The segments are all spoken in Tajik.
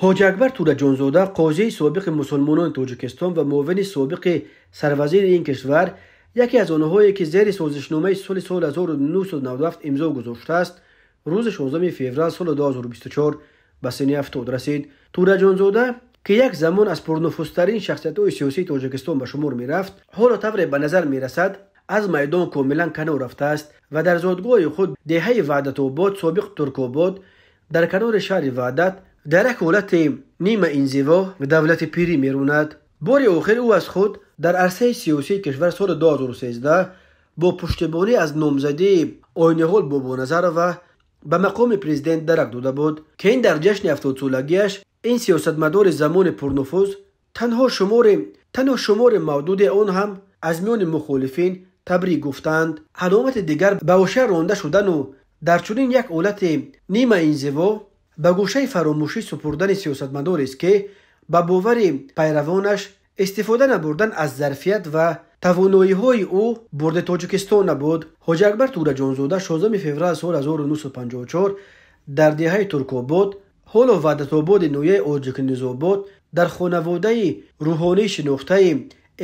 Ҳоҷи Акбар Тӯраҷонзода, қозии собиқи мусулмонони Тоҷикистон ва муовини собиқи сарвазири ин кишвар, яке аз онҳое ки зери созишномаи соли 1997 имзо гузоштааст, рӯзи 16 феврал соли 2024 ба синни 70 расид. Тӯраҷонзода, ки як замон аз пурнуфузтарин шахсиятҳои сиёсии Тоҷикистон ба шумор мерафт, ҳоло тавре ба назар мерасад, аз майдон комилан канор рафтааст ва дар зодгоҳи худ, деҳаи Ваҳдатобод, собиқ Туркобод, дар канори шаҳри Ваҳдат, дар як ҳолати нима инзиво давлати пирӣ меронад. Бори охир ӯ аз худ дар арсаи сиёсии кишвар соли 2013 бо пуштибонӣ аз номзадии Ойниҳол Бобоназарова ба мақоми президент дарак дода буд, ки ин дар ҷашни 70-солагиаш ин сиёсатмадори замони пурнуфуз танҳо шумори мавдуди он ҳам аз миёни мухолифин табрик гуфтанд. Аломати дигар ба ҳошия ронда шудану дар чунин як ҳолати нима инзиво ба гӯшаи фаромӯшӣ супурдани сиёсатмадорест, ки ба бовари пайравонаш истифода набурдан аз зарфият ва тавоноиҳои ӯ бурди Тоҷикистон набуд. Ҳоҷи Акбар Тӯраҷонзода 16 феврал соли 1954 дар деҳаи Туркобод, ҳоло Ваҳдатободи ноҳияи Орҷикнизобод, дар хонаводаи рӯҳонии шинохтаи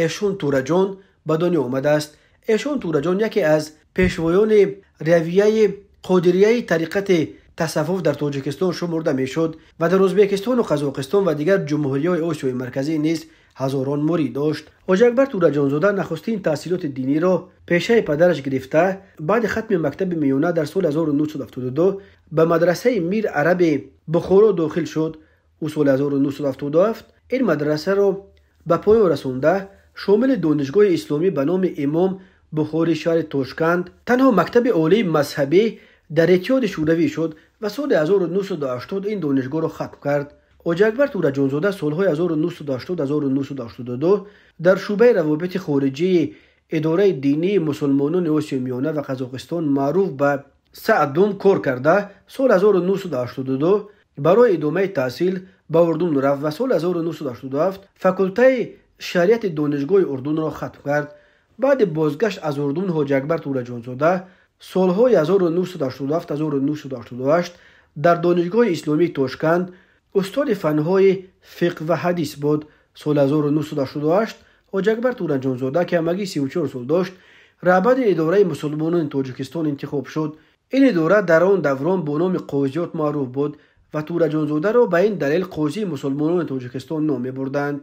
Эшон Тӯраҷон ба дунё омадааст. Эшон Тӯраҷон яке аз пешвоёни равияи қодирияи тариқати тасаввуф дар Тоҷикистон шумурда мешуд ва дар Ӯзбекистону Қазоқистон ва дигар ҷумҳуриҳои Осиёи Марказӣ низ ҳазорон мурид дошт. Ҳоҷи Акбар Тӯраҷонзода нахустин таҳсилоти диниро пешаи падараш гирифта, баъди хатми мактаби миёна дар соли 1972 ба мадрасаи Мир Араби Бухоро дохил шуд. Ӯ соли 1977 ин мадрасаро ба поён расонда, шомили донишгоҳи исломӣ ба номи Имом Бухории шаҳри Тошканд, танҳо мактаби олии мазҳабӣ дар Иттиҳоди Шӯравӣ шуд ва соли 1980 ин донишгоҳро хатм кард. Ҳоҷи Акбар Тӯраҷонзода солҳои 1980-1982 дар шӯъбаи равобити хориҷии идораи динии мусулмонони Осиёи Миёна ва Қазоқистон маъруф ба Саъдум кор карда, соли 1982 барои идомаи таҳсил ба Урдун рафт ва соли 1987 факултаи шариати донишгоҳи Урдунро хатм кард. Баъди бозгашт аз Урдун Ҳоҷи Акбар Тӯраҷонзода солҳои 1987-1988 дар донишгоҳи исломии Тошканд устоди фанҳои фиқҳ ва ҳадис буд. Соли 1988 Ҳоҷи Акбар Тӯраҷонзода, ки ҳамагӣ 34 сол дошт, раҳбари идораи мусулмонони Тоҷикистон интихоб шуд. Ин идора дар он даврон бо номи Қозиёт маъруф буд ва Тӯраҷонзодаро ба ин далел қозии мусулмонони Тоҷикистон ном мебурданд.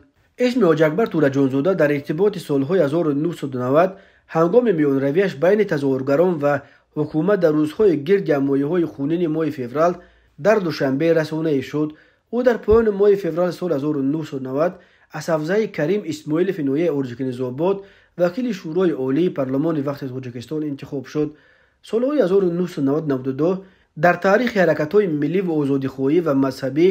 Исми Ҳоҷи Акбар Тӯраҷонзода дар иртиботи солҳои 1990 ҳангоми миёнравияш байни тазоҳургарон ва ҳукумат дар рӯзҳои гирдиҳамоиҳои хунини моҳи феврал дар Душанбе расонаӣ шуд. Ӯ дар поёни моҳи феврал соли 1990 аз ҳавзаи Карим Исмоилови ноҳияи Орҷикнизобод вакили Шӯрои Олии парлумони вақти Тоҷикистон интихоб шуд. Солҳои 1990-92 дар таърихи ҳаракатҳои миллӣ ва озодихоҳӣ ва мазҳабӣ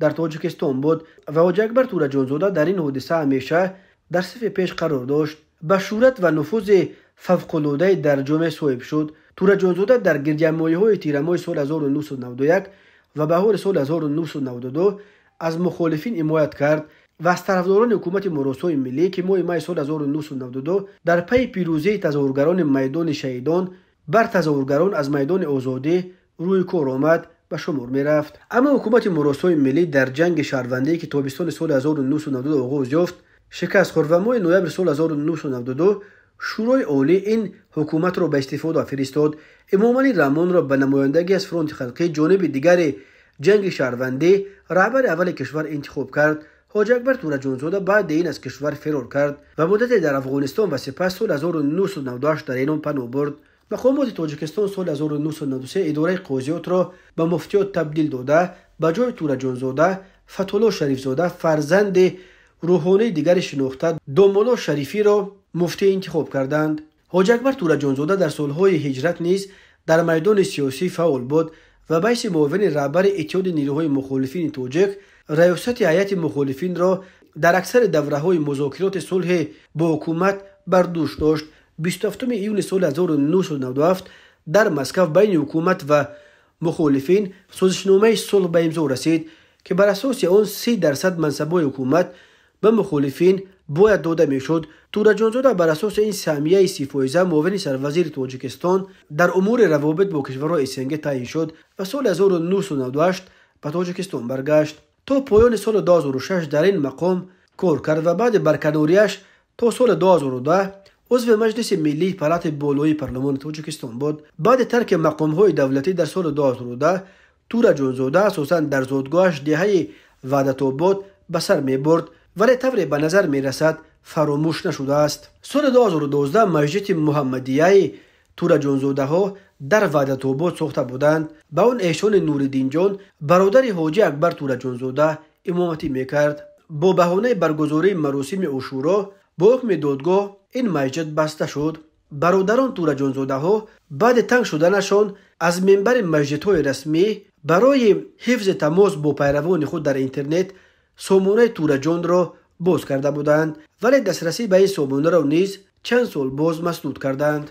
дар Тоҷикистон буд ва Ҳоҷи Акбар Тӯраҷонзода дар ин ҳодиса ҳамеша дар сафи пеш қарор дошт. Ба шӯҳрат ва нуфузи фавқулодаи дар ҷомеа соҳиб шуд. Тӯраҷонзода дар гирдиҳамоиҳои тирамоҳи соли 1991 ва баҳори соли 1992 аз мухолифин ҳимоят кард ва аз тарафдорони ҳукумати муросои миллӣ, ки моҳи майи соли 1992 дар пайи пирӯзии тазоҳургарони майдони шаҳидон бар тазоҳургарон аз майдони Озодӣ рӯи кор омад, ба шумор мерафт. Аммо ҳукумати муросои миллӣ дар ҷанги шаҳрвандӣ, ки тобистони соли 1992 оғоз ёфт, шикаст хӯрд ва моҳи ноябри соли 1992 Шӯрои Олӣ ин ҳукуматро ба истифода фиристод. Эмомалӣ Раҳмонро ба намояндагӣ аз фронти халқӣ, ҷониби дигари ҷанги шаҳрвандӣ, раҳбари аввали кишвар интихоб кард. Ҳоҷи Акбар Тӯраҷонзода баъди ин аз кишвар фирор кард ва муддате дар Афғонистон ва сипас соли 1998 дар Эрон паноҳ бурд. Мақомоти Тоҷикистон соли 1993 идораи қозиётро ба муфтиёт табдил дода, ба ҷои Тӯраҷонзода Фатҳулло Шарифзода, фарзанди рӯҳонии дигари шинохта Домулло Шарифиро муфтӣ интихоб карданд. Ҳоҷи Акбар Тӯраҷонзода дар солҳои ҳиҷрат низ дар майдони сиёсӣ фаъол буд ва ба ҳайси муовини раҳбари Иттиҳоди нерӯҳои мухолифини тоҷик раёсати ҳайати мухолифинро дар аксари давраҳои музокироти сулҳе бо ҳукумат бар дӯш дошт. 27 июни соли 1997 дар Москав байни ҳукумат ва мухолифин созишномаи сулҳ ба имзо расид, ки бар асоси он 30% мансабҳои ҳукумат ба мухолифин бояд дода мешуд. Тӯраҷонзода бар асоси ин саҳмияи 30% муовини сарвазири Тоҷикистон дар умури равобит бо кишварҳои СНГ таъин шуд ва соли 1998 ба Тоҷикистон баргашт. То поёни соли 2006 дар ин мақом кор кард ва баъди барканорияш то соли 2010 узви Маҷлиси миллии палатаи болоии парлумони Тоҷикистон буд. Баъди тарки мақомҳои давлатӣ дар соли 2010 Тӯраҷонзода асосан дар зодгоҳаш, деҳаи Ваҳдатобод, ба сар мебурд, вале тавре ба назар мерасад, фаромӯш нашудааст. Соли 2012 масҷиди Муҳаммадияи Тӯраҷонзодаҳо дар Ваҳдатобод сохта буданд. Ба он Эҳсони Нуриддинҷон, бародари Ҳоҷи Акбар Тӯраҷонзода, имоматӣ мекард. Бо баҳонаи баргузории маросими Ошӯро бо ҳукми додгоҳ ин масҷид баста шуд. Бародарон Тӯраҷонзодаҳо баъди танг шуданашон аз минбари масҷидҳои расмӣ барои ҳифзи тамос бо пайравони худ дар интернет сомонаи Тӯраҷонро боз карда буданд, вале дастрасӣ ба ин сомонаро низ чанд сол боз масдуд карданд.